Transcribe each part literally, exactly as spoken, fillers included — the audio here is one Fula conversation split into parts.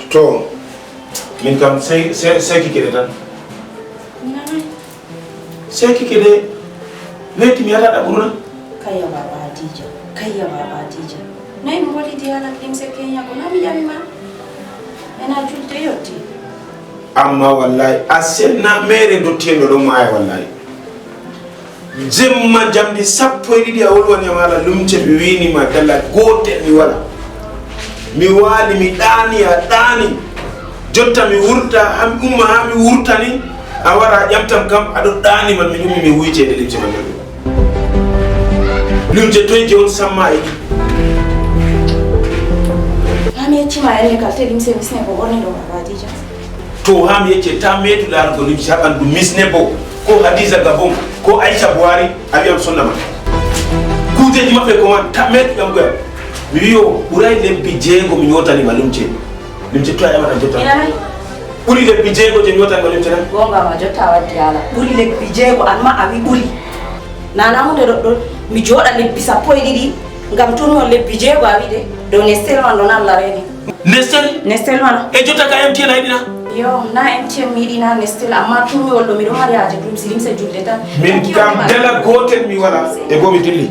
To, min kam sey, sey, sey kikire tan. Nanay. Sey kikire, weeti mi yata ɗaɓɓuru na? Kayya baba Adija, kayya baba Adija. Nayi mi woli di ala limse Kenya ko na mi ƴami ma. Ena julde yotti. Amma wallahi, a senna mere dottiyen no ɗon maaya wallahi. Jemma jamdi sappo e ɗiɗi a wolwani am haala lumce, mi wini ma dala gootel mi wala. Mi waali, mi ɗaani, a ɗaani. Jotta mi wurta, haa mi umma, haa mi wurtani, a wara a ƴamtam kam, aɗo ɗaani man, mi ummi, mi wuyi ceede limce man. Lumce toy je on samma e ɗi? Haa mi yeccima elle kal te limse misne ko ɓorni ɗo, Baba Adija. To haa mi yecce, ta meeɗu laarugo limce haa ɓandu misne bo, ko Hadiza Gabon, ko Aisha Buhari, a wi'am sonna man. Kuujeeji maɓɓe ko man, ta meeɗu ƴamgoyam. Mi wi'o, ɓuray lebbi jeego mi nyootani ma limce. Limce to a ƴamata jotta? Mi nanay. Ɓuri lebbi jeego je mi nyootani ma limce nan? Goonga ma jotta waddi haala. Ɓuri lebbi jeego, an ma a wi ɓuri. Nana hunde ɗoɗɗon, mi jooɗa lebbi sappo e ɗiɗi, ngam tun mi on lebbi jeego a wi'de, dow Nestel man ɗon Allah reeni. Nestel? Nestel mana. E jotta ka M T N a yiɗi na? Yo, na M T N mi yiɗi na Nestel, amma tun mi wonɗo miɗo mari haaje ɗum si limse julde tan. Min kam dala gootel mi wala, e go mi dilli.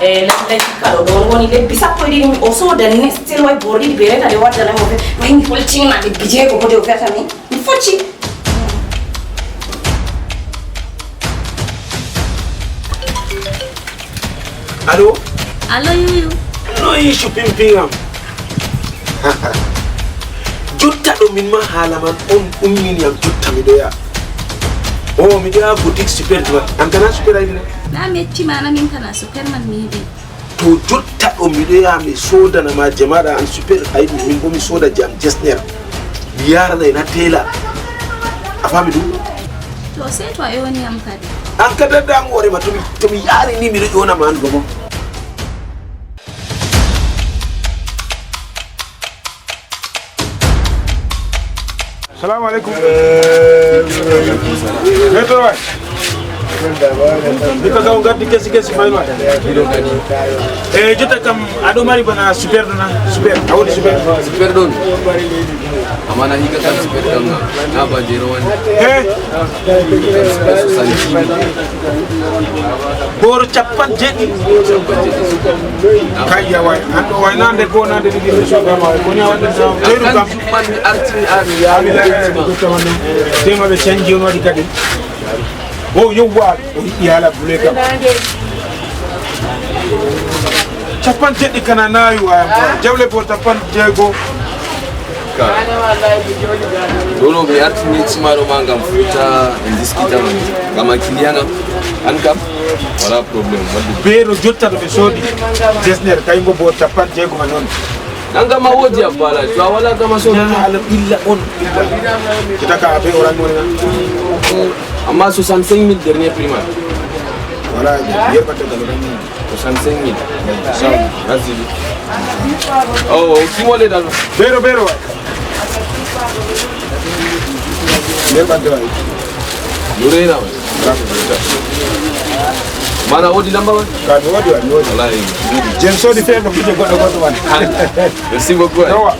E lallay kaɗo ɗon woni lebbi sappo e ɗiɗi o sooda Nestel way bor ɗiɗi be reta de waddana mo fe. Way mi holtinna lebbi jeego ko de o fiyata mi. Mi focci. Allo? Allo, Yuyu. No yi shopping ping am? Jotta ɗo min ma haala man on ummini am jotta miɗo yaha. O miɗo yaha boutique super man. An kana super ay mina? Na mi yetti mana min kana super man mi yiɗi. To jotta ɗo miɗo yaha mi sodana ma jamaɗa an super ay min bo mi soda jam jesner. Mi yarana en ha tela. A fami ɗum? To sey to a ewni am kadi. An kadi adda an hoore ma to mi to mi yaari ni miɗo ƴona ma an gomo. Salamu aleykum. Metoro way. Bika gaw gaddi kesi kesi fay way. E jotta kam aɗo mari bana super ɗo na? Super. A woni super? Super ɗon. Amana hika kam super kam na. Na ba jero wani. E. Super soixante-dix mille. Boro capan jeɗɗi. Kayya way. An ɗo way nande go nande ɗiɗi mi soda ma. Ko ni a waɗi na? Teru kam. Man mi artini an ya mi la. Tema ɓe canji on waɗi kadi. O yewwa o yiɗi haala bule kam. Capan jeɗɗi kana nawi wa jawle bo capan jeego. Ka ɗono mi artini cimaro ma ngam futa en diskita man ngam a client am an kam wala problème wadde. Beero jotta to ɓe soodi jesner kay ngo bo capan jeego ma noon. Nanga ma wodi a bala to a wala gama so. Na ala illa on illa. Kita ka be oran mo na. Amma soixante-cinq mille dernier prix ma. Wala yerba ta galo. Soixante-cinq mille. Merci. Oh, ki mo le dal. Bero bero. Yerba ta. Lurena. Mana wodi lamba man? Ka mi wodi wa mi wodi. Wallahi. Jem sodi fe no fije goɗɗo goɗɗo man. Merci beaucoup. Yawa.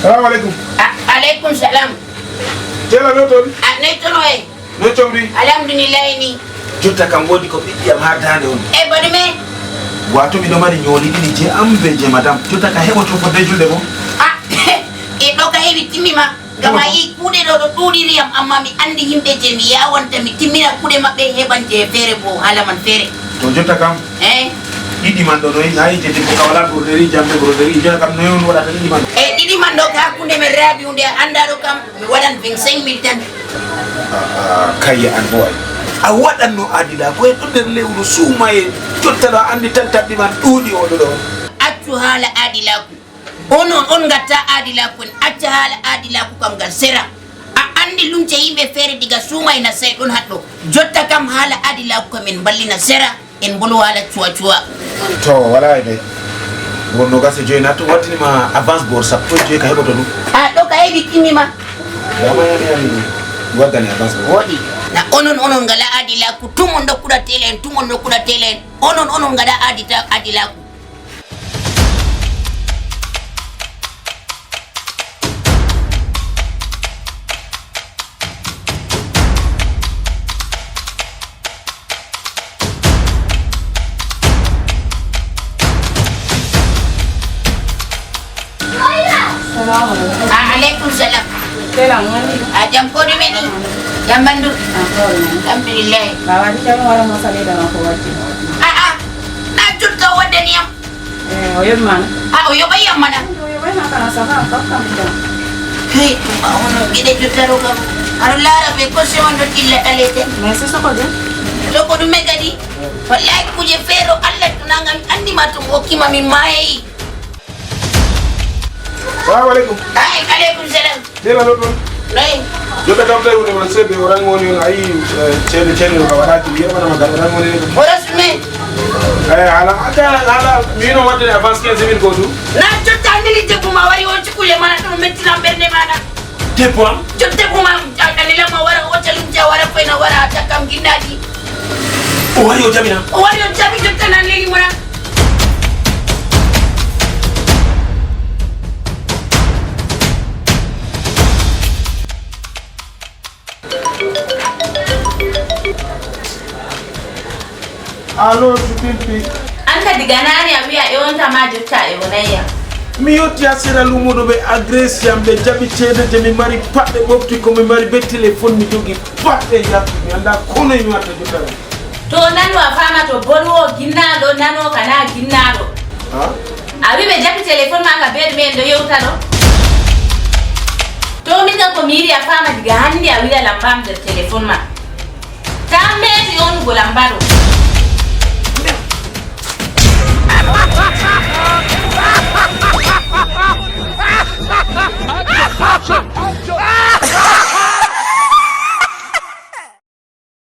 Salamu aleykum. A- aleykum salam. Tela no toon? A noy tono e? No comri? Alhamdulillahi ni. Jotta kam woodi ko ɓiɗɗi am haa daande on. E baɗi me? Wato miɗo mari ñooli ɗiɗi je am be je madam. Jotta ka heɓoto fodde julde mo? A e ɗo ka heɓi timmi ma. Gam a yii kuuɗe ɗo ɗo ɗuuɗiri yam, amma mi anndi yimɓe je mi yaawanta mi timmina kuuɗe maɓɓe heɓan je feere bo haala man feere. To jotta kam, eh? Ɗiɗi man ɗo noy, na yii je debbo ka walaa broderie, jamɗe broderie, jotta kam noy on waɗata ɗiɗi man? E ɗiɗi man ɗo ka hakkunde men raabi hunde a anndaa ɗo kam, mi waɗan vingt-cinq mille tan. Aa, kayya an bo ay. A waɗanno aadilaaku en ɗo nder lewru suumaye, jotta ɗo a anndi tan tabɓi man ɗuuɗi oɗo ɗo. Accu haala aadilaaku. Onon on ngatta aadilaaku en, acca haala aadilaaku kam ngal sera. A anndi lumce yimɓe feere diga suumay na sey ɗon haɗɗo. Jotta kam haala aadilaaku kam en mballina sera, en mbolo haala cuwa-cuwa. To, walaa e dey. Won nogas e joyi nattu, wattini ma avance bor sappo e joyi ka heɓoto ɗum. A ɗo ka heɓi timmi ma. Dama yani yani, waddani avance bor. Woɗi. Na onon, onon ngala adilaaku, tumon ɗo kuɗa telen, tumon ɗo kuɗa telen. Onon, onon ngala adita-, adilaaku. Salamu alaikum. A, alaikum salam. Salam, wani? A, jam ko ɗume ni? Jam bandu? A, ko ɗume? Alhamdulillah. Baba, ni jam wara mo sale da ma ko wati. A, a, na tutto wadde ni am. Eh, o yoɓi mana? A, o yoɓay yam mana. O yoɓay ma kana sama, kam kam jam. Hey, ma hono gide jottaro kam. Aɗa laara ɓe ko sewondo tilla ɗaleten. Mais c'est ça ko jam? To ko ɗume kadi? Wallahi kuje feero Allah tunanga mi andi ma to mo okkima mi maayi. Salamu alaikum. Ay, alaikum salam. Tela lo ɗon. Nay. Joɓe kam tawi woni man seeɓe o rangi woni on ayi, eh, ceede ceede no ka waɗaki mi yeɓanama gal o rangi woni on. O rasmi. Eh, ala, aka, ala, mi no wadde avance quinze mille ko du. Na jotta andili debbo ma wari on cikule mana to mettilam ɓernde mana. Debbo am? Jotta debbo ma, a, andila ma wara o calum ja wara fena wara atakam ginnaji. O wari o jamina? O wari o jami jotta nan leli mona. Allo, Sutimpi. An ka diga nani a wiya e on tama jotta e onayya. Mi yotti a sera lumo ɗo ɓe agresi am ɓe jaɓi ceede je mi mari paɗɗe ɓofti ko mi mari be téléphone mi jogi paɗɗe yattu mi anda kono mi watta jotta. To nano a fama to boɗo o ginnaɗo nano kana ginnaɗo. Ha? A wi ɓe jaɓi téléphone ma ka beɗo men ɗo yewta ɗo. To min ka ko mi yiɗi a fama diga hande a wiɗa lambam nder téléphone ma. Ta meeti yonugo lamba ɗo.